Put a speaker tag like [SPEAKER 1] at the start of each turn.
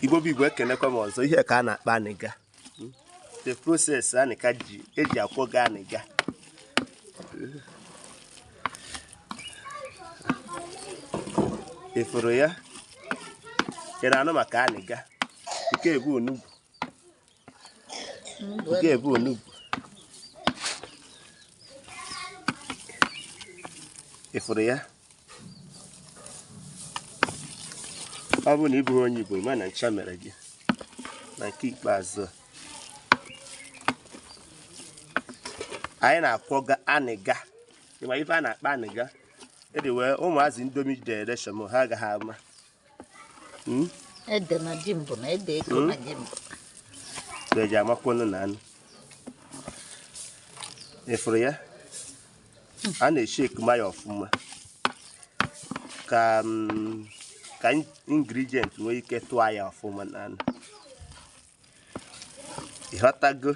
[SPEAKER 1] Igbo bụ Igbo, ekenekwa m ọzọ. Ihe ka a na-akpa anịga, the process anịka ji eji akwọga anịga. Ifuru ya ị na-anụ maka anịga. Nke ebu onugbu, nke ebu onugbu. Ifuru ya, ọ bụrụ na ị bụghị onye Igbo, ma na ncha mere gị. Na nke ikpeazụ anyị na-akwọga anịga. Ịma ife a na-akpa anịga edi wee ụmụazị Indomie generation ha agaghị ama.
[SPEAKER 2] Ede na ji mbụ na ede eko na ji mbụ.
[SPEAKER 1] Eji amakwụnụ na anụ. Ịfụrụ ya, a na-eshi ekuma ya ọfụma ka ka ingredient nwee ike tụọ ya ọfụma na anụ. Ịghọtago?